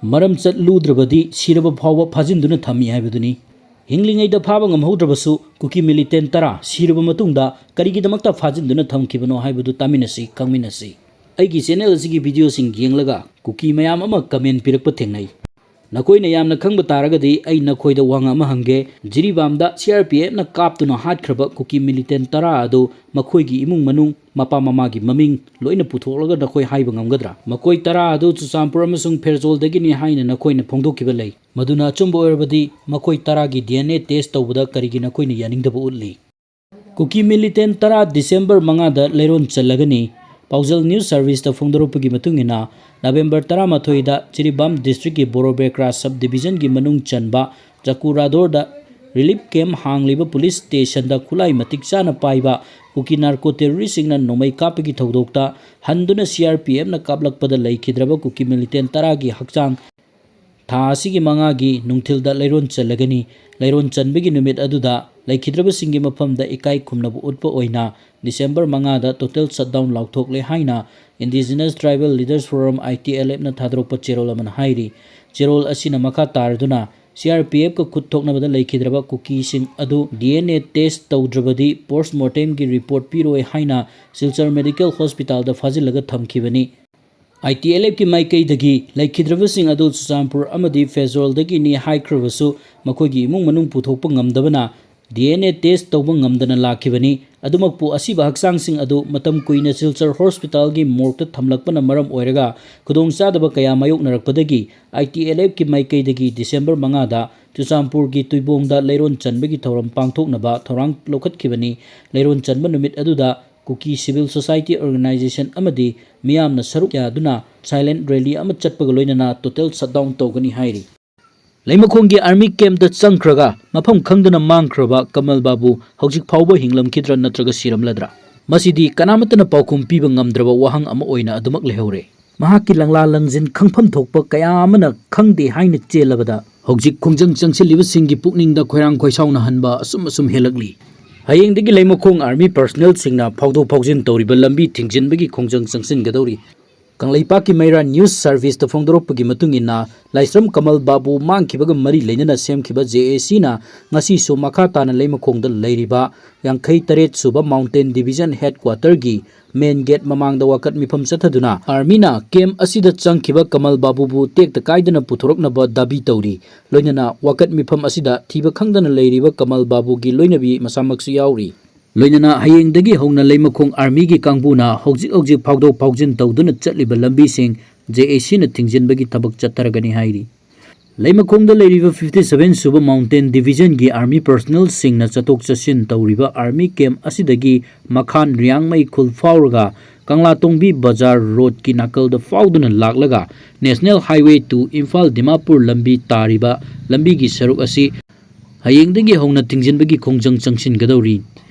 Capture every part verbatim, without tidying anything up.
ꯃꯔꯝ ꯆꯠꯂꯨꯗ꯭ꯔꯕꯗꯤ ꯁꯤꯔꯕ ꯐꯥꯎꯕ ꯐꯥꯖꯤꯟꯗꯨꯅ ꯊꯝꯃꯤ ꯍꯥꯏꯕꯗꯨꯅꯤ꯫ ꯍꯤꯡꯂꯤꯉꯩꯗ ꯐꯥꯕ ꯉꯝꯍꯧꯗ꯭ꯔꯕꯁꯨ ꯀꯨꯀꯤ militant ꯇꯔꯥ ꯁꯤꯔꯕ ꯃꯇꯨꯡꯗ ꯀꯔꯤꯒꯤꯗꯃꯛꯇ ꯐꯥꯖꯤꯟꯗꯨꯅ ꯊꯝꯈꯤꯕꯅꯣ ꯍꯥꯏꯕꯗꯨ ꯇꯥꯃꯤꯟꯅꯁꯤ, ꯈꯪꯃꯤꯟꯅꯁꯤ꯫ ꯑꯩꯒꯤ channel ꯑꯁꯤꯒꯤ videoꯁꯤꯡ ꯌꯦꯡꯂꯒ ꯀꯨꯀꯤ ꯃꯌꯥꯝ ꯑꯃ comment ꯄꯤꯔꯛꯄ ꯊꯦꯡꯅꯩ꯫ ꯅꯈꯣꯏꯅ ꯌꯥꯝꯅ ꯈꯪꯕ ꯇꯥꯔꯒꯗꯤ ꯑꯩ ꯅꯈꯣꯏꯗ ꯋꯥꯍꯪ ꯑꯃ ꯍꯪꯒꯦ꯫ ꯖꯤꯔꯤꯕꯥꯝꯗ CRPFꯅ ꯀꯥꯞꯇꯨꯅ ꯍꯥꯠꯈ꯭ꯔꯕ ꯀꯨꯀꯤ militant ꯇꯔꯥ ꯑꯗꯨ ꯃꯈꯣꯏꯒꯤ ꯏꯃꯨꯡ ꯃꯅꯨꯡ, ꯃꯄꯥ ꯃꯃꯥꯒꯤ ꯃꯃꯤꯡ ꯂꯣꯏꯅ ꯄꯨꯊꯣꯛꯂꯒ ꯅꯈꯣꯏ ꯍꯥꯏꯕ ꯉꯝꯒꯗ꯭ꯔꯥ? ꯃꯈꯣꯏ ꯇꯔꯥ ꯑꯗꯨ ꯆꯨꯔꯆꯥꯟꯄꯨꯔ ꯑꯃꯁꯨꯡ ꯐꯦꯔꯖꯣꯜꯗꯒꯤꯅꯤ ꯍꯥꯏꯅ ꯅꯈꯣꯏꯅ ꯐꯣꯡꯗꯣꯛꯈꯤꯕ ꯂꯩ꯫ ꯃꯗꯨꯅ ꯑꯆꯨꯝꯕ ꯑꯣꯏꯔꯕꯗꯤ ꯃꯈꯣꯏ ꯇꯔꯥꯒꯤ DNA test ꯇꯧꯕꯗ ꯀꯔꯤꯒꯤ ꯅꯈꯣꯏꯅ ꯌꯥꯅꯤꯡꯗꯕ ꯎꯠꯂꯤ? ꯀꯨꯀꯤ militant ꯇꯔꯥ December ꯃꯉꯥꯗ ꯂꯩꯔꯣꯟ ꯆꯜꯂꯒꯅꯤ꯫ ꯄꯥꯎꯖꯦꯜ News Serviceꯇ ꯐꯣꯡꯗꯣꯔꯛꯄꯒꯤ ꯃꯇꯨꯡ ꯏꯟꯅ, November ꯇꯔꯥꯃꯥꯊꯣꯏꯗ ꯖꯤꯔꯤꯕꯥꯝ districtꯀꯤ ꯕꯣꯔꯣꯕꯦꯀ꯭ꯔꯥ sub divisionꯒꯤ ꯃꯅꯨꯡ ꯆꯟꯕ ꯖꯀꯨꯔꯥꯗꯣꯔꯗ relief camp ꯍꯥꯡꯂꯤꯕ police stationꯗ ꯈꯨꯠꯂꯥꯏ ꯃꯇꯤꯛ ꯆꯥꯅ ꯄꯥꯏꯕ ꯀꯨꯀꯤ narco terroristꯁꯤꯡꯅ ꯅꯣꯡꯃꯩ ꯀꯥꯞꯄꯒꯤ ꯊꯧꯗꯣꯛꯇ ꯍꯟꯗꯨꯅ CRPFꯅ ꯀꯥꯞꯂꯛꯄꯗ ꯂꯩꯈꯤꯗ꯭ꯔꯕ ꯀꯨꯀꯤ militant ꯇꯔꯥꯒꯤ ꯍꯛꯆꯥꯡ ꯊꯥ ꯑꯁꯤꯒꯤ ꯃꯉꯥꯒꯤ ꯅꯨꯡꯊꯤꯜꯗ ꯂꯩꯔꯣꯟ ꯆꯜꯂꯒꯅꯤ꯫ ꯂꯩꯔꯣꯟ ꯆꯟꯕꯒꯤ ꯅꯨꯃꯤꯠ ꯑꯗꯨꯗ ꯂꯩꯈꯤꯗ꯭ꯔꯕꯁꯤꯡꯒꯤ ꯃꯐꯝꯗ ꯏꯀꯥꯏ ꯈꯨꯝꯅꯕ ꯎꯠꯄ ꯑꯣꯏꯅ December ꯃꯉꯥꯗ total shutdown ꯂꯥꯎꯊꯣꯛꯂꯦ ꯍꯥꯏꯅ Indigenous Tribal Leaders Forum, ITLFꯅ ꯊꯥꯗꯣꯔꯛꯄ ꯆꯦꯔꯣꯜ ꯑꯃꯅ ꯍꯥꯏꯔꯤ꯫ ꯆꯦꯔꯣꯜ ꯑꯁꯤꯅ ꯃꯈꯥ ꯇꯥꯔꯗꯨꯅ, CRPFꯀ ꯈꯨꯠ ꯊꯣꯛꯅꯕꯗ ꯂꯩꯈꯤꯗ꯭ꯔꯕ ꯀꯨꯀꯤꯁꯤꯡ ꯑꯗꯨ DNA test ꯇꯧꯗ꯭ꯔꯕꯗꯤ post mortemꯒꯤ report ꯄꯤꯔꯣꯏ ꯍꯥꯏꯅ ꯁꯤꯜꯆꯔ Medical Hospitalꯗ ꯐꯥꯖꯤꯜꯂꯒ ꯊꯝꯈꯤꯕꯅꯤ꯫ ITLFꯀꯤ ꯃꯥꯏꯀꯩꯗꯒꯤ ꯂꯩꯈꯤꯗ꯭ꯔꯕꯁꯤꯡ ꯑꯗꯨ ꯆꯨꯔꯆꯥꯟꯄꯨꯔ ꯑꯃꯗꯤ ꯐꯦꯔꯖꯣꯜꯗꯒꯤꯅꯤ ꯍꯥꯏꯈ꯭ꯔꯕꯁꯨ, ꯃꯈꯣꯏꯒꯤ ꯏꯃꯨꯡ ꯃꯅꯨꯡ ꯄꯨꯊꯣꯛꯄ ꯉꯝꯗꯕꯅ DNA test ꯇꯧꯕ ꯉꯝꯗꯅ ꯂꯥꯛꯈꯤꯕꯅꯤ꯫ ꯑꯗꯨꯃꯛꯄꯨ, ꯑꯁꯤꯕ ꯍꯛꯆꯥꯡꯁꯤꯡ ꯑꯗꯨ ꯃꯇꯝ ꯀꯨꯏꯅ ꯁꯤꯜꯆꯔ hospitalꯒꯤ morgueꯇ ꯊꯝꯂꯛꯄꯅ ꯃꯔꯝ ꯑꯣꯏꯔꯒ ꯈꯨꯗꯣꯡꯆꯥꯗꯕ ꯀꯌꯥ ꯃꯥꯌꯣꯛꯅꯔꯛꯄꯗꯒꯤ ITLFꯀꯤ ꯃꯥꯏꯀꯩꯗꯒꯤ December ꯃꯉꯥꯗ ꯆꯨꯔꯆꯥꯟꯄꯨꯔꯒꯤ ꯇꯨꯏꯕꯣꯡꯗ ꯂꯩꯔꯣꯟ ꯆꯟꯕꯒꯤ ꯊꯧꯔꯝ ꯄꯥꯡꯊꯣꯛꯅꯕ ꯊꯧꯔꯥꯡ ꯂꯧꯈꯠꯈꯤꯕꯅꯤ꯫ ꯂꯩꯔꯣꯟ ꯆꯟꯕ ꯅꯨꯃꯤꯠ ꯑꯗꯨꯗ ꯀꯨꯀꯤ civil society organization ꯑꯃꯗꯤ ꯃꯤꯌꯥꯝꯅ ꯁꯔꯨꯛ ꯌꯥꯗꯨꯅ silent rally ꯑꯃ ꯆꯠꯄꯒ ꯂꯣꯏꯅꯅ total shutdown ꯇꯧꯒꯅꯤ ꯍꯥꯏꯔꯤ꯫ ꯂꯩꯃꯈꯣꯡꯒꯤ army campꯇ ꯆꯪꯈ꯭ꯔꯒ ꯃꯐꯝ ꯈꯪꯗꯅ ꯃꯥꯡꯈ꯭ꯔꯕ ꯀꯃꯜ ꯕꯥꯕꯨ ꯍꯧꯖꯤꯛ ꯐꯥꯎꯕ ꯍꯤꯡꯂꯝꯈꯤꯗ꯭ꯔꯥ ꯅꯠꯇ꯭ꯔꯒ ꯁꯤꯔꯝꯂꯗ꯭ꯔꯥ? ꯃꯁꯤꯗꯤ ꯀꯅꯥꯃꯠꯇꯅ ꯄꯥꯎꯈꯨꯝ ꯄꯤꯕ ꯉꯝꯗ꯭ꯔꯕ ꯋꯥꯍꯪ ꯑꯃ ꯑꯣꯏꯅ ꯑꯗꯨꯃꯛ ꯂꯩꯍꯧꯔꯦ꯫ ꯃꯍꯥꯛꯀꯤ ꯂꯪꯂꯥ ꯂꯪꯖꯤꯟ ꯈꯪꯐꯝ ꯊꯣꯛꯄ ꯀꯌꯥ ꯑꯃꯅ ꯈꯪꯗꯦ ꯍꯥꯏꯅ ꯆꯦꯜꯂꯕꯗ, ꯍꯧꯖꯤꯛ ꯈꯣꯡꯖꯪ ꯆꯪꯁꯤꯜꯂꯤꯕꯁꯤꯡꯒꯤ ꯄꯨꯛꯅꯤꯡꯗ ꯈꯣꯏꯔꯥꯡ ꯈꯣꯏꯁꯥꯎꯅꯍꯟꯕ ꯑꯁꯨꯝ ꯑꯁꯨꯝ ꯍꯦꯜꯂꯛꯂꯤ꯫ ꯍꯌꯦꯡꯗꯒꯤ ꯂꯩꯃꯈꯣꯡ army personnelꯁꯤꯡꯅ ꯐꯥꯎꯗꯣꯛ ꯐꯥꯎꯖꯤꯟ ꯇꯧꯔꯤꯕ ꯂꯝꯕꯤ ꯊꯤꯡꯖꯤꯟꯕꯒꯤ ꯈꯣꯡꯖꯪ ꯆꯪꯁꯤꯟꯒꯗꯧꯔꯤ꯫ ꯀꯪꯂꯩꯄꯥꯛꯀꯤ ꯃꯩꯔꯥ ꯅ꯭ꯌꯨꯁ ꯁꯔꯚꯤꯁꯇ ꯐꯣꯡꯗꯣꯔꯛꯄꯒꯤ ꯃꯇꯨꯡ ꯏꯟꯅ, ꯂꯥꯏꯁ꯭ꯔꯝ ꯀꯃꯜ ꯕꯥꯕꯨ ꯃꯥꯡꯈꯤꯕꯒ ꯃꯔꯤ ꯂꯩꯅꯅ ꯁꯦꯝꯈꯤꯕ ꯖꯦ ꯑꯦ ꯁꯤꯅ ꯉꯁꯤꯁꯨ ꯃꯈꯥ ꯇꯥꯅ ꯂꯩꯃꯈꯣꯡꯗ ꯂꯩꯔꯤꯕ ꯌꯥꯡꯈꯩ ꯇꯔꯦꯠ ꯁꯨꯕ ꯃꯥꯎꯟꯇꯦꯟ ꯗꯤꯕꯤꯖꯟ ꯍꯦꯗꯀ꯭ꯋꯥꯇꯔꯒꯤ ꯃꯦꯟ ꯒꯦꯠ ꯃꯃꯥꯡꯗ ꯋꯥꯀꯠ ꯃꯤꯐꯝ ꯆꯠꯊꯗꯨꯅ ꯑꯥꯔꯃꯤꯅ ꯀꯦꯝ ꯑꯁꯤꯗ ꯆꯪꯈꯤꯕ ꯀꯃꯜ ꯕꯥꯕꯨꯕꯨ ꯇꯦꯛꯇ ꯀꯥꯏꯗꯅ ꯄꯨꯊꯣꯔꯛꯅꯕ ꯗꯥꯕꯤ ꯇꯧꯔꯤ꯫ ꯂꯣꯏꯅꯅ ꯋꯥꯀꯠ ꯃꯤꯐꯝ ꯑꯁꯤꯗ ꯊꯤꯕ ꯈꯪꯗꯅ ꯂꯩꯔꯤꯕ ꯀꯃꯜ ꯕꯥꯕꯨꯒꯤ ꯂꯣꯏꯅꯕꯤ ꯃꯁꯥꯃꯛꯁꯨ ꯌꯥꯎꯔꯤ꯫ ꯂꯣꯏꯅꯅ ꯍꯌꯦꯡꯗꯒꯤ ꯍꯧꯅ ꯂꯩꯃꯈꯣꯡ ꯑꯥꯔꯃꯤꯒꯤ ꯀꯥꯡꯕꯨꯅ ꯍꯧꯖꯤꯛ ꯍꯧꯖꯤꯛ ꯐꯥꯎꯗꯣꯛ ꯐꯥꯎꯖꯤꯟ ꯇꯧꯗꯨꯅ ꯆꯠꯂꯤꯕ ꯂꯝꯕꯤꯁꯤꯡ ꯖꯦ ꯑꯦ ꯁꯤꯅ ꯊꯤꯡꯖꯤꯟꯕꯒꯤ ꯊꯕꯛ ꯆꯠꯊꯔꯒꯅꯤ ꯍꯥꯏꯔꯤ꯫ ꯂꯩꯃꯈꯣꯡꯗ ꯂꯩꯔꯤꯕ ꯐꯤꯐꯇꯤ ꯁꯚꯦꯟ ꯁꯨꯕ ꯃꯥꯎꯟꯇꯦꯟ ꯗꯤꯕꯤꯖꯟꯒꯤ ꯑꯥꯔꯃꯤ ꯄꯔꯁꯅꯦꯜꯁꯤꯡꯅ ꯆꯠꯊꯣꯛ ꯆꯠꯁꯤꯟ ꯇꯧꯔꯤꯕ ꯑꯥꯔꯃꯤ ꯀꯦꯝ ꯑꯁꯤꯗꯒꯤ ꯃꯈꯥꯟ ꯔꯤꯌꯥꯡꯃꯩ ꯈꯨꯜ ꯐꯥꯎꯔꯒ ꯀꯪꯂꯥꯇꯣꯡꯕꯤ ꯕꯖꯥꯔ ꯔꯣꯗꯀꯤ ꯅꯥꯀꯜꯗ ꯐꯥꯎꯗꯨꯅ ꯂꯥꯛꯂꯒ national highway two Imphal Dimapur ꯂꯝꯕꯤ ꯇꯥꯔꯤꯕ ꯂꯝꯕꯤꯒꯤ ꯁꯔꯨꯛ ꯑꯁꯤ ꯍꯌꯦꯡꯗꯒꯤ ꯍꯧꯅ ꯊꯤꯡꯖꯤꯟꯕꯒꯤ ꯈꯣꯡꯖꯪ ꯆꯪꯁꯤꯟꯒꯗꯧꯔꯤ꯫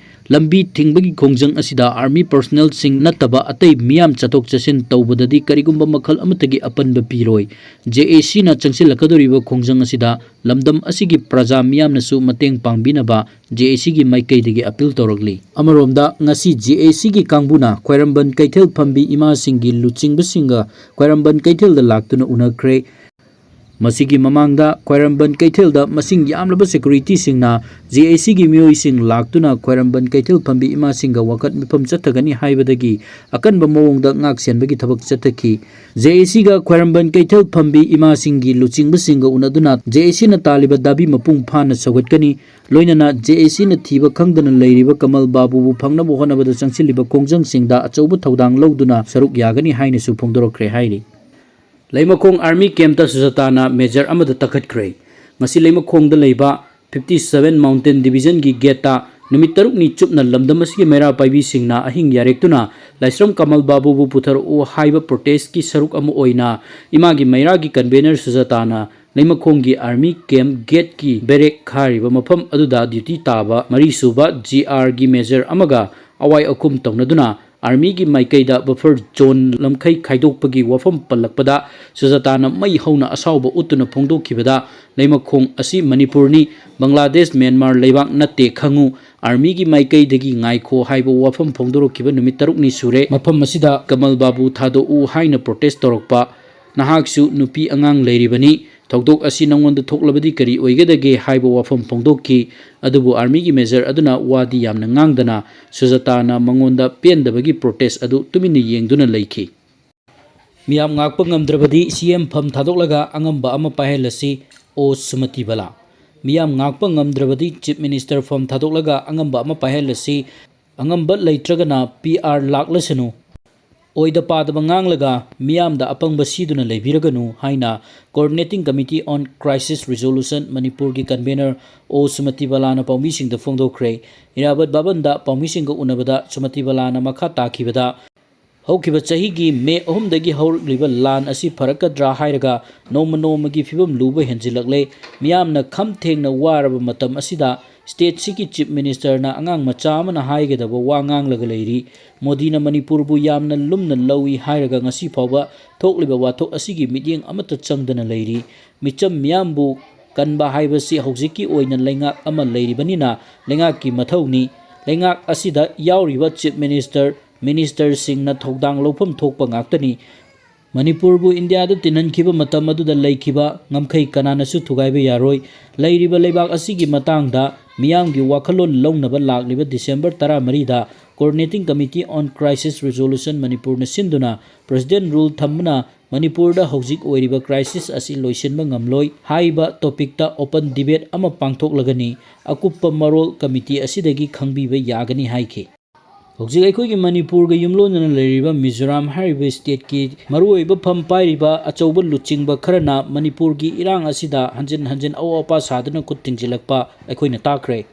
ꯂꯝꯕꯤ ꯊꯤꯡꯕꯒꯤ ꯈꯣꯡꯖꯪ ꯑꯁꯤꯗ ꯑꯥꯔꯃꯤ ꯄꯔꯁꯅꯦꯜꯁꯤꯡ ꯅꯠꯇꯕ ꯑꯇꯩ ꯃꯤꯌꯥꯝ ꯆꯠꯊꯣꯛ ꯆꯠꯁꯤꯟ ꯇꯧꯕꯗꯗꯤ ꯀꯔꯤꯒꯨꯝꯕ ꯃꯈꯜ ꯑꯃꯠꯇꯒꯤ ꯑꯄꯟꯕ ꯄꯤꯔꯣꯏ꯫ ꯖꯦ ꯑꯦ ꯁꯤꯅ ꯆꯪꯁꯤꯜꯂꯛꯀꯗꯧꯔꯤꯕ ꯈꯣꯡꯖꯪ ꯑꯁꯤꯗ ꯂꯝꯗꯝ ꯑꯁꯤꯒꯤ ꯄ꯭ꯔꯖꯥ ꯃꯤꯌꯥꯝꯅꯁꯨ ꯃꯇꯦꯡ ꯄꯥꯡꯕꯤꯅꯕ ꯖꯦ ꯑꯦ ꯁꯤꯒꯤ ꯃꯥꯏꯀꯩꯗꯒꯤ ꯑꯄꯤꯜ ꯇꯧꯔꯛꯂꯤ꯫ ꯑꯃꯔꯣꯝꯗ, ꯉꯁꯤ ꯖꯦ ꯑꯦ ꯁꯤꯒꯤ ꯀꯥꯡꯕꯨꯅ ꯈ꯭ꯋꯥꯏꯔꯝꯕꯟ ꯀꯩꯊꯦꯜ ꯐꯝꯕꯤ ꯏꯃꯥꯁꯤꯡꯒꯤ ꯂꯨꯆꯤꯡꯕꯁꯤꯡꯒ ꯈ꯭ꯋꯥꯏꯔꯝꯕꯟ ꯀꯩꯊꯦꯜꯗ ꯂꯥꯛꯇꯨꯅ ꯎꯅꯈ꯭ꯔꯦ꯫ ꯃꯁꯤꯒꯤ ꯃꯃꯥꯡꯗ ꯈ꯭ꯋꯥꯏꯔꯝꯕꯟ ꯀꯩꯊꯦꯜꯗ ꯃꯁꯤꯡ ꯌꯥꯝꯂꯕ ꯁꯦꯀ꯭ꯌꯨꯔꯤꯇꯤꯁꯤꯡꯅ ꯖꯦ ꯑꯦ ꯁꯤꯒꯤ ꯃꯤꯑꯣꯏꯁꯤꯡ ꯂꯥꯛꯇꯨꯅ ꯈ꯭ꯋꯥꯏꯔꯝꯕꯟ ꯀꯩꯊꯦꯜ ꯐꯝꯕꯤ ꯏꯃꯥꯁꯤꯡꯒ ꯋꯥꯀꯠ ꯃꯤꯐꯝ ꯆꯠꯊꯒꯅꯤ ꯍꯥꯏꯕꯗꯒꯤ ꯑꯀꯟꯕ ꯃꯑꯣꯡꯗ ꯉꯥꯛ ꯁꯦꯟꯕꯒꯤ ꯊꯕꯛ ꯆꯠꯊꯈꯤ꯫ ꯖꯦ ꯑꯦ ꯁꯤꯒ ꯈ꯭ꯋꯥꯏꯔꯝꯕꯟ ꯀꯩꯊꯦꯜ ꯐꯝꯕꯤ ꯏꯃꯥꯁꯤꯡꯒꯤ ꯂꯨꯆꯤꯡꯕꯁꯤꯡꯒ ꯎꯅꯗꯨꯅ ꯖꯦ ꯑꯦ ꯁꯤꯅ ꯇꯥꯜꯂꯤꯕ ꯗꯥꯕꯤ ꯃꯄꯨꯡ ꯐꯥꯅ ꯁꯧꯒꯠꯀꯅꯤ꯫ ꯂꯣꯏꯅꯅ ꯖꯦ ꯑꯦ ꯁꯤꯅ ꯊꯤꯕ ꯈꯪꯗꯅ ꯂꯩꯔꯤꯕ ꯀꯃꯜ ꯕꯥꯕꯨꯕꯨ ꯐꯪꯅꯕ ꯍꯣꯠꯅꯕꯗ ꯆꯪꯁꯤꯜꯂꯤꯕ ꯈꯣꯡꯖꯪꯁꯤꯡꯗ ꯑꯆꯧꯕ ꯊꯧꯗꯥꯡ ꯂꯧꯗꯨꯅ ꯁꯔꯨꯛ ꯌꯥꯒꯅꯤ ꯍꯥꯏꯅꯁꯨ ꯐꯣꯡꯗꯣꯔꯛꯈ꯭ꯔꯦ ꯍꯥꯏꯔꯤ꯫ ꯂꯩꯃꯈꯣꯡ ꯑꯥꯔꯃꯤ ꯀꯦꯝꯞꯇ ꯁꯨꯖꯥꯇꯥꯅ ꯃꯦꯖꯔ ꯑꯃꯗ ꯇꯛꯈꯠꯈ꯭ꯔꯦ꯫ ꯉꯁꯤ ꯂꯩꯃꯈꯣꯡꯗ ꯂꯩꯕ ꯐꯤꯐꯇꯤ ꯁꯚꯦꯟ ꯃꯥꯎꯟꯇꯦꯟ ꯗꯤꯕꯤꯖꯟꯒꯤ ꯒꯦꯠꯇ ꯅꯨꯃꯤꯠ ꯇꯔꯨꯛꯅꯤ ꯆꯨꯞꯅ ꯂꯝꯗꯝ ꯑꯁꯤꯒꯤ ꯃꯩꯔꯥ ꯄꯥꯏꯕꯤꯁꯤꯡꯅ ꯑꯍꯤꯡ ꯌꯥꯔꯦꯛꯇꯨꯅ ꯂꯥꯏꯁ꯭ꯔꯝ ꯀꯃꯜ ꯕꯥꯕꯨꯕꯨ ꯄꯨꯊꯔꯛꯎ ꯍꯥꯏꯕ ꯄ꯭ꯔꯣꯇꯦꯁꯀꯤ ꯁꯔꯨꯛ ꯑꯃ ꯑꯣꯏꯅ ꯏꯃꯥꯒꯤ ꯃꯩꯔꯥꯒꯤ ꯀꯟꯚꯦꯅꯔ ꯁꯨꯖꯥꯇꯥꯅ ꯂꯩꯃꯈꯣꯡꯒꯤ ꯑꯥꯔꯃꯤ ꯀꯦꯝꯞ ꯒꯦꯠꯀꯤ ꯕꯦꯔꯦꯛ ꯈꯥꯔꯤꯕ ꯃꯐꯝ ꯑꯗꯨꯗ ꯗ꯭ꯌꯨꯇꯤ ꯇꯥꯕ ꯃꯔꯤꯁꯨꯕ ꯖꯤ ꯑꯥꯔꯒꯤ ꯃꯦꯖꯔ ꯑꯃꯒ ꯑꯋꯥꯏ ꯑꯈꯨꯝ ꯇꯧꯅꯗꯨꯅ ꯑꯥꯔꯃꯤꯒꯤ ꯃꯥꯏꯀꯩꯗ ꯕꯐꯔ ꯖꯣꯟ ꯂꯝꯈꯩ ꯈꯥꯏꯗꯣꯛꯄꯒꯤ ꯋꯥꯐꯝ ꯄꯜꯂꯛꯄꯗ ꯁꯨꯖꯥꯇꯥꯅ ꯃꯩ ꯍꯧꯅ ꯑꯁꯥꯎꯕ ꯎꯠꯇꯨꯅ ꯐꯣꯡꯗꯣꯛꯈꯤꯕꯗ ꯂꯩꯃꯈꯣꯡ ꯑꯁꯤ ꯃꯅꯤꯄꯨꯔꯅꯤ, ꯕꯪꯒ꯭ꯂꯥꯗꯦꯁ, ꯃ꯭ꯌꯥꯟꯃꯥꯔ ꯂꯩꯕꯥꯛ ꯅꯠꯇꯦ ꯈꯪꯉꯨ, ꯑꯥꯔꯃꯤꯒꯤ ꯃꯥꯏꯀꯩꯗꯒꯤ "ꯉꯥꯏꯈꯣ" ꯍꯥꯏꯕ ꯋꯥꯐꯝ ꯐꯣꯡꯗꯣꯔꯛꯈꯤꯕ ꯅꯨꯃꯤꯠ ꯇꯔꯨꯛꯅꯤ ꯁꯨꯔꯦ꯫ ꯃꯐꯝ ꯑꯁꯤꯗ ꯀꯃꯜ ꯕꯥꯕꯨ ꯊꯥꯗꯣꯛꯎ ꯍꯥꯏꯅ ꯄ꯭ꯔꯣꯇꯦꯁ ꯇꯧꯔꯛꯄ꯫ ꯅꯍꯥꯛꯁꯨ ꯅꯨꯄꯤ ꯑꯉꯥꯡ ꯂꯩꯔꯤꯕꯅꯤ꯫ ꯊꯧꯗꯣꯛ ꯑꯁꯤ ꯅꯉꯣꯟꯗ ꯊꯣꯛꯂꯕꯗꯤ ꯀꯔꯤ ꯑꯣꯏꯒꯗꯒꯦ ꯍꯥꯏꯕ ꯋꯥꯐꯝ ꯐꯣꯡꯗꯣꯛꯈꯤ꯫ ꯑꯗꯨꯕꯨ ꯑꯥꯔꯃꯤꯒꯤ ꯃꯦꯖꯔ ꯑꯗꯨꯅ ꯋꯥꯗꯤ ꯌꯥꯝꯅ ꯉꯥꯡꯗꯅ ꯁꯨꯖꯥꯇꯥꯅ ꯃꯉꯣꯟꯗ ꯄꯦꯟꯗꯕꯒꯤ ꯄ꯭ꯔꯣꯇꯦꯁ ꯑꯗꯨ ꯇꯨꯃꯤꯟꯅ ꯌꯦꯡꯗꯨꯅ ꯂꯩꯈꯤ꯫ "ꯃꯤꯌꯥꯝ ꯉꯥꯛꯄ ꯉꯝꯗ꯭ꯔꯕꯗꯤ ꯁꯤ ꯑꯦꯝ ꯐꯝ ꯊꯥꯗꯣꯛꯂꯒ ꯑꯉꯝꯕ ꯑꯃ ꯄꯥꯏꯍꯜꯂꯁꯤ, ꯑꯣ ꯁꯨꯃꯇꯤ ꯕꯂꯥ꯫ ꯃꯤꯌꯥꯝ ꯉꯥꯛꯄ ꯉꯝꯗ꯭ꯔꯕꯗꯤ ꯆꯤꯐ ꯃꯤꯅꯤꯁꯇꯔ ꯐꯝ ꯊꯥꯗꯣꯛꯂꯒ ꯑꯉꯝꯕ ꯑꯃ ꯄꯥꯏꯍꯜꯂꯁꯤ, ꯑꯉꯝꯕ ꯂꯩꯇ꯭ꯔꯒꯅ ꯄꯤ ꯑꯥꯔ ꯂꯥꯛꯂꯁꯅꯨ꯫ ꯑꯣꯏꯗ ꯄꯥꯗꯕ ꯉꯥꯡꯂꯒ ꯃꯤꯌꯥꯝꯗ ꯑꯄꯪꯕ ꯁꯤꯗꯨꯅ ꯂꯩꯕꯤꯔꯒꯅꯨ" ꯍꯥꯏꯅ Coordinating Committee on Crisis Resolution ꯃꯅꯤꯄꯨꯔꯒꯤ ꯀꯟꯚꯦꯅꯔ ꯑꯣ ꯁꯨꯃꯇꯤ ꯕꯂꯥꯅ ꯄꯥꯎꯃꯤꯁꯤꯡꯗ ꯐꯣꯡꯗꯣꯛꯈ꯭ꯔꯦ꯫ ꯏꯔꯥꯕꯠ ꯚꯕꯟꯗ ꯄꯥꯎꯃꯤꯁꯤꯡꯒ ꯎꯅꯕꯗ ꯁꯨꯃꯇꯤ ꯕꯂꯥꯅ ꯃꯈꯥ ꯇꯥꯈꯤꯕꯗ, ꯍꯧꯈꯤꯕ ꯆꯍꯤꯒꯤ ꯃꯦ ꯑꯍꯨꯝꯗꯒꯤ ꯍꯧꯔꯛꯂꯤꯕ ꯂꯥꯟ ꯑꯁꯤ ꯐꯔꯛꯀꯗ꯭ꯔꯥ ꯍꯥꯏꯔꯒ ꯅꯣꯡꯃ ꯅꯣꯡꯃꯒꯤ ꯐꯤꯕꯝ ꯂꯨꯕ ꯍꯦꯟꯖꯤꯜꯂꯛꯂꯦ꯫ ꯃꯤꯌꯥꯝꯅ ꯈꯝ ꯊꯦꯡꯅ ꯋꯥꯔꯕ ꯃꯇꯝ ꯑꯁꯤꯗ ꯁ꯭ꯇꯦꯠꯁꯤꯒꯤ ꯆꯤꯐ ꯃꯤꯅꯤꯁꯇꯔꯅ ꯑꯉꯥꯡ ꯃꯆꯥ ꯑꯃꯅ ꯍꯥꯏꯒꯗꯕ ꯋꯥ ꯉꯥꯡꯂꯒ ꯂꯩꯔꯤ꯫ ꯃꯣꯗꯤꯅ ꯃꯅꯤꯄꯨꯔꯕꯨ ꯌꯥꯝꯅ ꯂꯨꯝꯅ ꯂꯧꯏ ꯍꯥꯏꯔꯒ ꯉꯁꯤ ꯐꯥꯎꯕ ꯊꯣꯛꯂꯤꯕ ꯋꯥꯊꯣꯛ ꯑꯁꯤꯒꯤ ꯃꯤꯠꯌꯦꯡ ꯑꯃꯠꯇ ꯆꯪꯗꯅ ꯂꯩꯔꯤ꯫ ꯃꯤꯆꯝ ꯃꯤꯌꯥꯝꯕꯨ ꯀꯟꯕ ꯍꯥꯏꯕꯁꯤ ꯍꯧꯖꯤꯛꯀꯤ ꯑꯣꯏꯅ ꯂꯩꯉꯥꯛ ꯑꯃ ꯂꯩꯔꯤꯕꯅꯤꯅ ꯂꯩꯉꯥꯛꯀꯤ ꯃꯊꯧꯅꯤ꯫ ꯂꯩꯉꯥꯛ ꯑꯁꯤꯗ ꯌꯥꯎꯔꯤꯕ ꯆꯤꯐ ꯃꯤꯅꯤꯁꯇꯔ, ꯃꯤꯅꯤꯁꯇꯔꯁꯤꯡꯅ ꯊꯧꯗꯥꯡ ꯂꯧꯐꯝ ꯊꯣꯛꯄ ꯉꯥꯛꯇꯅꯤ꯫ ꯃꯅꯤꯄꯨꯔꯕꯨ ꯏꯟꯗꯤꯌꯥꯗ ꯇꯤꯟꯍꯟꯈꯤꯕ ꯃꯇꯝ ꯑꯗꯨꯗ ꯂꯩꯈꯤꯕ ꯉꯝꯈꯩ ꯀꯅꯥꯅꯁꯨ ꯊꯨꯒꯥꯏꯕ ꯌꯥꯔꯣꯏ꯫ ꯂꯩꯔꯤꯕ ꯂꯩꯕꯥꯛ ꯑꯁꯤꯒꯤ ꯃꯇꯥꯡꯗ ꯃꯤꯌꯥꯝꯒꯤ ꯋꯥꯈꯜꯂꯣꯟ ꯂꯧꯅꯕ ꯂꯥꯛꯂꯤꯕ December ꯇꯔꯥꯃꯔꯤꯗ Coordinating Committee on Crisis Resolution ꯃꯅꯤꯄꯨꯔꯅ ꯁꯤꯟꯗꯨꯅ ꯄ꯭ꯔꯦꯁꯤꯗꯦꯟ ꯔꯨꯜ ꯊꯝꯕꯅ ꯃꯅꯤꯄꯨꯔꯗ ꯍꯧꯖꯤꯛ ꯑꯣꯏꯔꯤꯕ ꯀ꯭ꯔꯥꯏꯁꯤꯁ ꯑꯁꯤ ꯂꯣꯏꯁꯤꯟꯕ ꯉꯝꯂꯣꯏ ꯍꯥꯏꯕ ꯇꯣꯄꯤꯛꯇ ꯑꯣꯄꯟ ꯗꯤꯕꯦꯠ ꯑꯃ ꯄꯥꯡꯊꯣꯛꯂꯒꯅꯤ꯫ ꯑꯀꯨꯞꯄ ꯃꯔꯣꯜ ꯀꯃꯤꯇꯤ ꯑꯁꯤꯗꯒꯤ ꯈꯪꯕꯤꯕ ꯌꯥꯒꯅꯤ ꯍꯥꯏꯈꯤ꯫ ꯍꯧꯖꯤꯛ ꯑꯩꯈꯣꯏꯒꯤ ꯃꯅꯤꯄꯨꯔꯒ ꯌꯨꯝꯂꯣꯟꯅꯅ ꯂꯩꯔꯤꯕ ꯃꯤꯖꯣꯔꯥꯝ ꯍꯥꯏꯔꯤꯕ ꯁ꯭ꯇꯦꯠꯀꯤ ꯃꯔꯨꯑꯣꯏꯕ ꯐꯝ ꯄꯥꯏꯔꯤꯕ ꯑꯆꯧꯕ ꯂꯨꯆꯤꯡꯕ ꯈꯔꯅ ꯃꯅꯤꯄꯨꯔꯒꯤ ꯏꯔꯥꯡ ꯑꯁꯤꯗ ꯍꯟꯖꯤꯟ ꯍꯟꯖꯤꯟ ꯑꯋꯥ ꯑꯄꯥ ꯁꯥꯗꯨꯅ ꯈꯨꯠ ꯊꯤꯡꯖꯤꯜꯂꯛꯄ ꯑꯩꯈꯣꯏꯅ ꯇꯥꯈ꯭ꯔꯦ꯫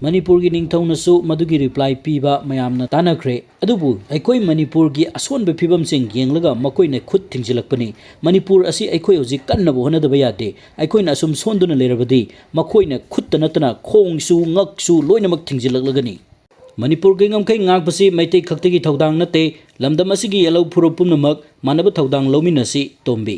ꯃꯅꯤꯄꯨꯔꯒꯤ ꯅꯤꯡꯊꯧꯅꯁꯨ ꯃꯗꯨꯒꯤ ꯔꯤꯄ꯭ꯂꯥꯏ ꯄꯤꯕ ꯃꯌꯥꯝꯅ ꯇꯥꯅꯈ꯭ꯔꯦ꯫ ꯑꯗꯨꯕꯨ ꯑꯩꯈꯣꯏ ꯃꯅꯤꯄꯨꯔꯒꯤ ꯑꯁꯣꯟꯕ ꯐꯤꯕꯝꯁꯤꯡ ꯌꯦꯡꯂꯒ ꯃꯈꯣꯏꯅ ꯈꯨꯠ ꯊꯤꯡꯖꯤꯜꯂꯛꯄꯅꯤ꯫ ꯃꯅꯤꯄꯨꯔ ꯑꯁꯤ ꯑꯩꯈꯣꯏ ꯍꯧꯖꯤꯛ ꯀꯟꯅꯕ ꯍꯣꯠꯅꯗꯕ ꯌꯥꯗꯦ꯫ ꯑꯩꯈꯣꯏꯅ ꯑꯁꯨꯝ ꯁꯣꯟꯗꯨꯅ ꯂꯩꯔꯕꯗꯤ ꯃꯈꯣꯏꯅ ꯈꯨꯠꯇ ꯅꯠꯇꯅ ꯈꯣꯡꯁꯨ ꯉꯛꯁꯨ ꯂꯣꯏꯅꯃꯛ ꯊꯤꯡꯖꯤꯜꯂꯛꯂꯒꯅꯤ꯫ ꯃꯅꯤꯄꯨꯔꯒꯤ ꯉꯝꯈꯩ ꯉꯥꯛꯄꯁꯤ ꯃꯩꯇꯩ ꯈꯛꯇꯒꯤ ꯊꯧꯗꯥꯡ ꯅꯠꯇꯦ꯫ ꯂꯝꯗꯝ ꯑꯁꯤꯒꯤ ꯌꯦꯜꯍꯧ ꯐꯨꯔꯨꯞ ꯄꯨꯝꯅꯃꯛ ꯃꯥꯟꯅꯕ ꯊꯧꯗꯥꯡ ꯂꯧꯃꯤꯟꯅꯁꯤ꯫ ꯇꯣꯝꯕꯤ꯫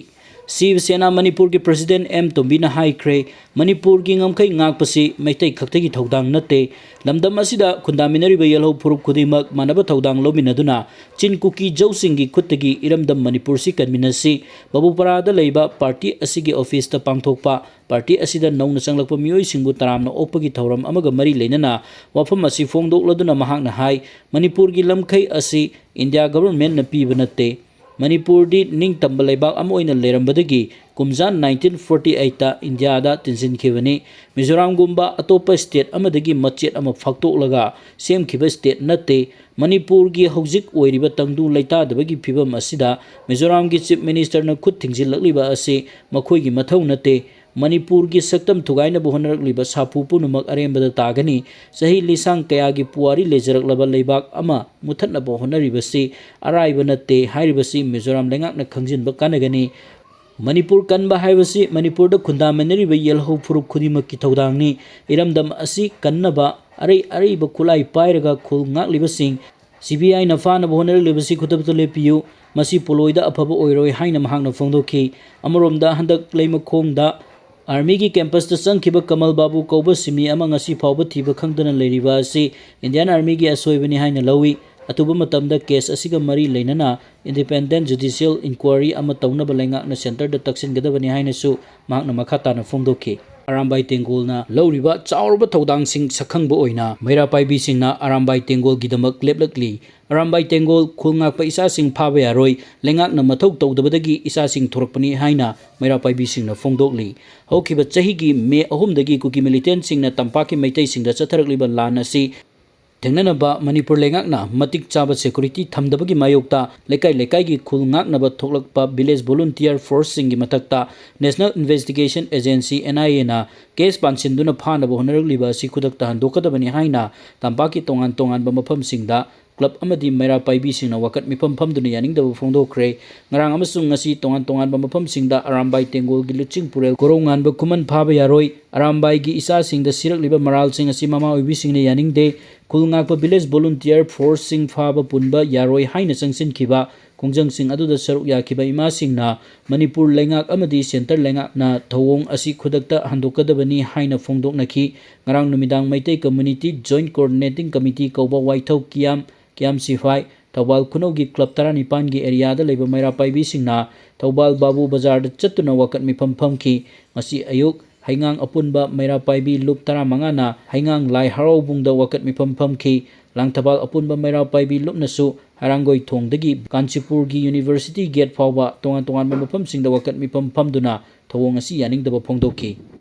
ꯁꯤꯕ ꯁꯦꯅꯥ ꯃꯅꯤꯄꯨꯔꯒꯤ ꯄ꯭ꯔꯁꯤꯗꯦꯟ ꯑꯦꯝ ꯇꯣꯝꯕꯤꯅ ꯍꯥꯏꯈ꯭ꯔꯦ, ꯃꯅꯤꯄꯨꯔꯒꯤ ꯉꯝꯈꯩ ꯉꯥꯛꯄꯁꯤ ꯃꯩꯇꯩ ꯈꯛꯇꯒꯤ ꯊꯧꯗꯥꯡ ꯅꯠꯇꯦ꯫ ꯂꯝꯗꯝ ꯑꯁꯤꯗ ꯈꯨꯟꯗꯥꯃꯤꯟꯅꯔꯤꯕ ꯌꯦꯜꯍꯧ ꯐꯨꯔꯨꯞ ꯈꯨꯗꯤꯡꯃꯛ ꯃꯥꯟꯅꯕ ꯊꯧꯗꯥꯡ ꯂꯧꯃꯤꯟꯅꯗꯨꯅ ꯆꯤꯟ ꯀꯨꯀꯤ ꯖꯧꯁꯤꯡꯒꯤ ꯈꯨꯠꯇꯒꯤ ꯏꯔꯝꯗꯝ ꯃꯅꯤꯄꯨꯔꯁꯤ ꯀꯟꯃꯤꯟꯅꯁꯤ꯫ ꯕꯕꯨꯄꯥꯔꯥꯗ ꯂꯩꯕ ꯄꯥꯔꯇꯤ ꯑꯁꯤꯒꯤ ꯑꯣꯐꯤꯁꯇ ꯄꯥꯡꯊꯣꯛꯄ ꯄꯥꯔꯇꯤ ꯑꯁꯤꯗ ꯅꯧꯅ ꯆꯪꯂꯛꯄ ꯃꯤꯑꯣꯏꯁꯤꯡꯕꯨ ꯇꯔꯥꯝꯅ ꯑꯣꯛꯄꯒꯤ ꯊꯧꯔꯝ ꯑꯃꯒ ꯃꯔꯤ ꯂꯩꯅꯅ ꯋꯥꯐꯝ ꯑꯁꯤ ꯐꯣꯡꯗꯣꯛꯂꯗꯨꯅ ꯃꯍꯥꯛꯅ ꯍꯥꯏ, ꯃꯅꯤꯄꯨꯔꯒꯤ ꯂꯝꯈꯩ ꯑꯁꯤ ꯏꯟꯗꯤꯌꯥ ꯒꯚꯔꯟꯃꯦꯟꯠꯅ ꯄꯤꯕ ꯅꯠꯇꯦ꯫ ꯃꯅꯤꯄꯨꯔꯗꯤ ꯅꯤꯡꯇꯝꯕ ꯂꯩꯕꯥꯛ ꯑꯃ ꯑꯣꯏꯅ ꯂꯩꯔꯝꯕꯗꯒꯤ ꯀꯨꯝꯖꯥ ꯅꯥꯏꯟꯇꯤꯟ ꯐꯣꯔꯇꯤ ꯑꯩꯠꯇ ꯏꯟꯗꯤꯌꯥꯗ ꯇꯤꯟꯁꯤꯟꯈꯤꯕꯅꯤ꯫ ꯃꯤꯖꯣꯔꯥꯝꯒꯨꯝꯕ ꯑꯇꯣꯞꯄ ꯁ꯭ꯇꯦꯠ ꯑꯃꯗꯒꯤ ꯃꯆꯦꯠ ꯑꯃ ꯐꯥꯛꯇꯣꯛꯂꯒ ꯁꯦꯝꯈꯤꯕ ꯁ꯭ꯇꯦꯠ ꯅꯠꯇꯦ꯫ ꯃꯅꯤꯄꯨꯔꯒꯤ ꯍꯧꯖꯤꯛ ꯑꯣꯏꯔꯤꯕ ꯇꯪꯗꯨ ꯂꯩꯇꯥꯗꯕꯒꯤ ꯐꯤꯕꯝ ꯑꯁꯤꯗ ꯃꯤꯖꯣꯔꯥꯝꯒꯤ ꯆꯤꯐ ꯃꯤꯅꯤꯁꯇꯔꯅ ꯈꯨꯠ ꯊꯤꯡꯖꯤꯜꯂꯛꯂꯤꯕ ꯑꯁꯤ ꯃꯈꯣꯏꯒꯤ ꯃꯊꯧ ꯅꯠꯇꯦ꯫ ꯃꯅꯤꯄꯨꯔꯒꯤ ꯁꯛꯇꯝ ꯊꯨꯒꯥꯏꯅꯕ ꯍꯣꯠꯅꯔꯛꯂꯤꯕ ꯁꯥꯐꯨ ꯄꯨꯝꯅꯃꯛ ꯑꯔꯦꯝꯕꯗ ꯇꯥꯒꯅꯤ꯫ ꯆꯍꯤ ꯂꯤꯁꯥꯡ ꯀꯌꯥꯒꯤ ꯄꯨꯋꯥꯔꯤ ꯂꯩꯖꯔꯛꯂꯕ ꯂꯩꯕꯥꯛ ꯑꯃ ꯃꯨꯊꯠꯅꯕ ꯍꯣꯠꯅꯔꯤꯕꯁꯤ ꯑꯔꯥꯏꯕ ꯅꯠꯇꯦ ꯍꯥꯏꯔꯤꯕꯁꯤ ꯃꯤꯖꯣꯔꯥꯝ ꯂꯩꯉꯥꯛꯅ ꯈꯪꯖꯤꯟꯕ ꯀꯥꯟꯅꯒꯅꯤ꯫ ꯃꯅꯤꯄꯨꯔ ꯀꯟꯕ ꯍꯥꯏꯕꯁꯤ ꯃꯅꯤꯄꯨꯔꯗ ꯈꯨꯟꯗꯥꯃꯤꯟꯅꯔꯤꯕ ꯌꯦꯜꯍꯧ ꯐꯨꯔꯨꯞ ꯈꯨꯗꯤꯡꯃꯛꯀꯤ ꯊꯧꯗꯥꯡꯅꯤ꯫ ꯏꯔꯝꯗꯝ ꯑꯁꯤ ꯀꯟꯅꯕ ꯑꯔꯩ ꯑꯔꯩꯕ ꯈꯨꯠꯂꯥꯏ ꯄꯥꯏꯔꯒ ꯈꯨꯜ ꯉꯥꯛꯂꯤꯕꯁꯤꯡ ꯁꯤꯕꯤꯑꯥꯏꯅ ꯐꯥꯅꯕ ꯍꯣꯠꯅꯔꯛꯂꯤꯕꯁꯤ ꯈꯨꯗꯛꯇ ꯂꯦꯞꯄꯤꯌꯨ꯫ ꯃꯁꯤ ꯄꯣꯂꯣꯏꯗ ꯑꯐꯕ ꯑꯣꯏꯔꯣꯏ ꯍꯥꯏꯅ ꯃꯍꯥꯛꯅ ꯐꯣꯡꯗꯣꯛꯈꯤ꯫ ꯑꯃꯔꯣꯝꯗ ꯍꯟꯗꯛ ꯂꯩꯃꯈꯣꯡꯗ ꯑꯥꯔꯃꯤꯒꯤ ꯀꯦꯝꯄꯁꯇ ꯆꯪꯈꯤꯕ ꯀꯃꯜ ꯕꯥꯕꯨ ꯀꯧꯕ ꯁꯤꯃꯤ ꯑꯃ ꯉꯁꯤ ꯐꯥꯎꯕ ꯊꯤꯕ ꯈꯪꯗꯅ ꯂꯩꯔꯤꯕ ꯑꯁꯤ ꯏꯟꯗꯤꯌꯥꯟ ꯑꯥꯔꯃꯤꯒꯤ ꯑꯁꯣꯏꯕꯅꯤ ꯍꯥꯏꯅ ꯂꯧꯏ꯫ ꯑꯊꯨꯕ ꯃꯇꯝꯗ ꯀꯦꯁ ꯑꯁꯤꯒ ꯃꯔꯤ ꯂꯩꯅꯅ ꯏꯟꯗꯤꯄꯦꯟꯗꯦꯟ ꯖꯨꯗꯤꯁꯤꯌꯦꯜ ꯏꯟꯀ꯭ꯋꯥꯔꯤ ꯑꯃ ꯇꯧꯅꯕ ꯂꯩꯉꯥꯛꯅ ꯁꯦꯟꯇꯔꯗ ꯇꯛꯁꯤꯟꯒꯗꯕꯅꯤ ꯍꯥꯏꯅꯁꯨ ꯃꯍꯥꯛꯅ ꯃꯈꯥ ꯇꯥꯅ ꯐꯣꯡꯗꯣꯛꯈꯤ꯫ ꯑꯔꯥꯝꯕꯥꯏ ꯇꯦꯡꯒꯣꯜꯅ ꯂꯧꯔꯤꯕ ꯆꯥꯎꯔꯕ ꯊꯧꯗꯥꯡꯁꯤꯡ ꯁꯛꯈꯪꯕ ꯑꯣꯏꯅ ꯃꯩꯔꯥ ꯄꯥꯏꯕꯤꯁꯤꯡꯅ ꯑꯔꯥꯝꯕꯥꯏ ꯇꯦꯡꯒꯣꯜꯒꯤꯗꯃꯛ ꯂꯦꯞꯂꯛꯂꯤ꯫ ꯑꯔꯥꯝꯕꯥꯏ ꯇꯦꯡꯒꯣꯜ ꯈꯨꯜ ꯉꯥꯛꯄ ꯏꯆꯥꯁꯤꯡ ꯐꯥꯕ ꯌꯥꯔꯣꯏ, ꯂꯩꯉꯥꯛꯅ ꯃꯊꯧ ꯇꯧꯗꯕꯗꯒꯤ ꯏꯆꯥꯁꯤꯡ ꯊꯣꯔꯛꯄꯅꯤ ꯍꯥꯏꯅ ꯃꯩꯔꯥ ꯄꯥꯏꯕꯤꯁꯤꯡꯅ ꯐꯣꯡꯗꯣꯛꯂꯤ꯫ ꯍꯧꯈꯤꯕ ꯆꯍꯤꯒꯤ ꯃꯦ ꯑꯍꯨꯝꯗꯒꯤ ꯀꯨꯀꯤ ꯃꯤꯂꯤꯇꯦꯟꯁꯤꯡꯅ ꯇꯝꯄꯥꯛꯀꯤ ꯃꯩꯇꯩꯁꯤꯡꯗ ꯆꯠꯊꯔꯛꯂꯤꯕ ꯂꯥꯟ ꯑꯁꯤ ꯊꯦꯡꯅꯅꯕ ꯃꯅꯤꯄꯨꯔ ꯂꯩꯉꯥꯛꯅ ꯃꯇꯤꯛ ꯆꯥꯕ ꯁꯦꯀꯨꯔꯤꯇꯤ ꯊꯝꯗꯕꯒꯤ ꯃꯥꯌꯣꯛꯇ ꯂꯩꯀꯥꯏ ꯂꯩꯀꯥꯏꯒꯤ ꯈꯨꯜ ꯉꯥꯛꯅꯕ ꯊꯣꯛꯂꯛꯄ ꯚꯤꯂꯦꯖ ꯚꯣꯂꯨꯟꯇꯤꯌꯔ ꯐꯣꯔꯁꯁꯤꯡꯒꯤ ꯃꯊꯛꯇ ꯅꯦꯁꯅꯦꯜ ꯏꯟꯚꯦꯁꯇꯤꯒꯦꯁꯟ ꯑꯦꯖꯦꯟꯁꯤ, ꯑꯦꯟ ꯑꯥꯏ ꯑꯦꯅ, ꯀꯦꯁ ꯄꯥꯟꯁꯤꯟꯗꯨꯅ ꯐꯥꯅꯕ ꯍꯣꯠꯅꯔꯛꯂꯤꯕ ꯑꯁꯤ ꯈꯨꯗꯛꯇ ꯍꯟꯗꯣꯛꯀꯗꯕꯅꯤ ꯍꯥꯏꯅ ꯇꯝꯄꯥꯛꯀꯤ ꯇꯣꯉꯥꯟ ꯇꯣꯉꯥꯟꯕ ꯃꯐꯝꯁꯤꯡꯗ ꯀ꯭ꯂꯕ ꯑꯃꯗꯤ ꯃꯩꯔꯥ ꯄꯥꯏꯕꯤꯁꯤꯡꯅ ꯋꯥꯀꯠ ꯃꯤꯐꯝ ꯐꯝꯗꯨꯅ ꯌꯥꯅꯤꯡꯗꯕ ꯐꯣꯡꯗꯣꯛꯈ꯭ꯔꯦ꯫ ꯉꯔꯥꯡ ꯑꯃꯁꯨꯡ ꯉꯁꯤ ꯇꯣꯉꯥꯟ ꯇꯣꯉꯥꯟꯕ ꯃꯐꯝꯁꯤꯡꯗ ꯑꯔꯥꯝꯕꯥꯏ ꯇꯦꯡꯒꯣꯜꯒꯤ ꯂꯨꯆꯤꯡ ꯄꯨꯔꯦꯜ ꯀꯣꯔꯧ ꯉꯥꯟꯕ ꯈꯨꯃꯟ ꯐꯥꯕ ꯌꯥꯔꯣꯏ, ꯑꯔꯥꯝꯕꯥꯏꯒꯤ ꯏꯆꯥꯁꯤꯡꯗ ꯁꯤꯔꯛꯂꯤꯕ ꯃꯔꯥꯜꯁꯤꯡ ꯑꯁꯤ ꯃꯃꯥ ꯑꯣꯏꯕꯤꯁꯤꯡꯅ ꯌꯥꯅꯤꯡꯗꯦ꯫ ꯈꯨꯜ ꯉꯥꯛꯄ ꯚꯤꯂꯦꯖ ꯚꯣꯂꯨꯟꯇꯤꯌꯔ ꯐꯣꯔꯁꯁꯤꯡ ꯐꯥꯕ ꯄꯨꯟꯕ ꯌꯥꯔꯣꯏ ꯍꯥꯏꯅ ꯆꯪꯁꯤꯟꯈꯤꯕ ꯈꯣꯡꯖꯪꯁꯤꯡ ꯑꯗꯨꯗ ꯁꯔꯨꯛ ꯌꯥꯈꯤꯕ ꯏꯃꯥꯁꯤꯡꯅ ꯃꯅꯤꯄꯨꯔ ꯂꯩꯉꯥꯛ ꯑꯃꯗꯤ ꯁꯦꯟꯇꯔ ꯂꯩꯉꯥꯛꯅ ꯊꯧꯑꯣꯡ ꯑꯁꯤ ꯈꯨꯗꯛꯇ ꯍꯟꯗꯣꯛꯀꯗꯕꯅꯤ ꯍꯥꯏꯅ ꯐꯣꯡꯗꯣꯛꯅꯈꯤ꯫ ꯉꯔꯥꯡ ꯅꯨꯃꯤꯗꯥꯡ Meitei community joint coordinating committee ꯀꯧꯕ ꯋꯥꯏꯊꯧ ꯀꯤꯌꯥꯝ, ꯀꯤꯌꯥꯝ ꯁꯤꯐꯥꯏ, ꯊꯧꯕꯥꯜ ꯈꯨꯅꯧꯒꯤ ꯀ꯭ꯂꯕ ꯇꯔꯥꯅꯤꯄꯥꯟꯒꯤ ꯑꯦꯔꯤꯌꯥꯗ ꯂꯩꯕ ꯃꯩꯔꯥ ꯄꯥꯏꯕꯤꯁꯤꯡꯅ ꯊꯧꯕꯥꯜ ꯕꯥꯕꯨ ꯕꯖꯥꯔꯗ ꯆꯠꯇꯨꯅ ꯋꯥꯀꯠ ꯃꯤꯐꯝ ꯐꯝꯈꯤ꯫ ꯉꯁꯤ ꯑꯌꯨꯛ ꯍꯩꯉꯥꯡ ꯑꯄꯨꯟꯕ ꯃꯩꯔꯥ ꯄꯥꯏꯕꯤ ꯂꯨꯞ ꯇꯔꯥꯃꯉꯥꯅ ꯍꯩꯉꯥꯡ ꯂꯥꯏ ꯍꯔꯥꯎꯕꯨꯡꯗ ꯋꯥꯀꯠ ꯃꯤꯐꯝ ꯐꯝꯈꯤ꯫ ꯂꯥꯡꯊꯕꯥꯜ ꯑꯄꯨꯟꯕ ꯃꯩꯔꯥ ꯄꯥꯏꯕꯤ ꯂꯨꯞꯅꯁꯨ ꯍꯩꯔꯥꯡꯒꯣꯏ ꯊꯣꯡꯗꯒꯤ ꯀꯥꯟꯆꯤꯄꯨꯔꯒꯤ ꯌꯨꯅꯤꯚꯔꯁꯤꯇꯤ ꯒꯦꯠ ꯐꯥꯎꯕ ꯇꯣꯉꯥꯟ ꯇꯣꯉꯥꯟꯕ ꯃꯐꯝꯁꯤꯡꯗ ꯋꯥꯀꯠ ꯃꯤꯐꯝ ꯐꯝꯗꯨꯅ ꯊꯧꯑꯣꯡ ꯑꯁꯤ ꯌꯥꯅꯤꯡꯗꯕ ꯐꯣꯡꯗꯣꯛꯈꯤ꯫